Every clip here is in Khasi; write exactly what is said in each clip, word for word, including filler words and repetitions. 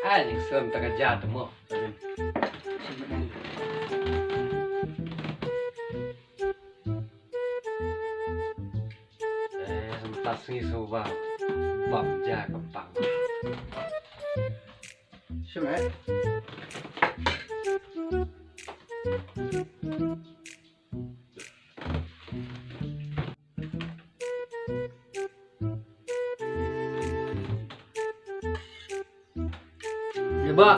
Ai, ning sem ta ka ja tu mo. Eh, sem ta sngi so ba. Bam ja ka pang. Shem eh. Ïa ba.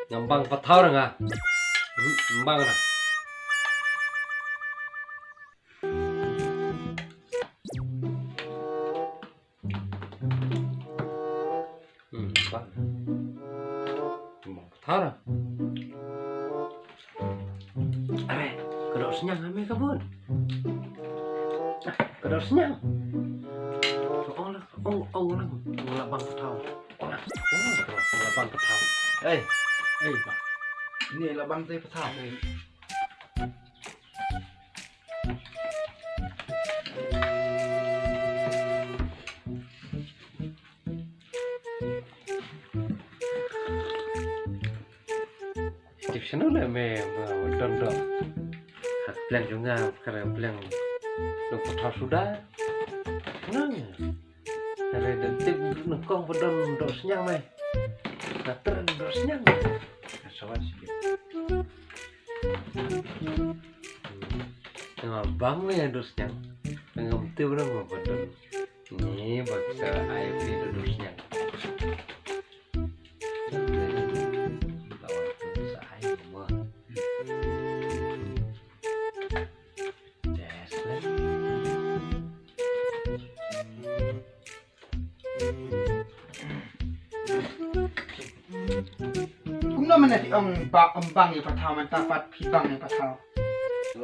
Ngam bang pathaw ra nga. Hmm, ngam bang ra. Hmm, ba. Ngam bang pathaw ra. Are, ka doh sniang ha me ka bun. Ah, ka doh sniang. Ong la, ong, ong la, ong la bang pathaw. Ong la, ong la, ong la bang pathaw. Ei, ei, ba. Ni la bang te pathaw. Ei. Tip shano le me ba don doh. Hat pleng jong nga kare pleng. Lo pathaw suda. Nang. Kare da tip nyngkong ba don doh sniang me. Nga tren doh sniang. Sawan sih. Nga bang me doh sniang. Ngam tip ba don ba don. Ni ba sa ai phi doh sniang. Kumno mynne phi ong ba ym bang ïa pathaw, mynta pat phi bang ïa pathaw.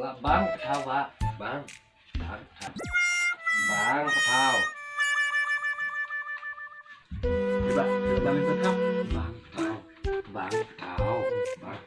La bang pathaw ba, bang. Bang pathaw. Bang pathaw. Ba, ba bang pathaw. Bang pathaw. Bang pathaw. Bang.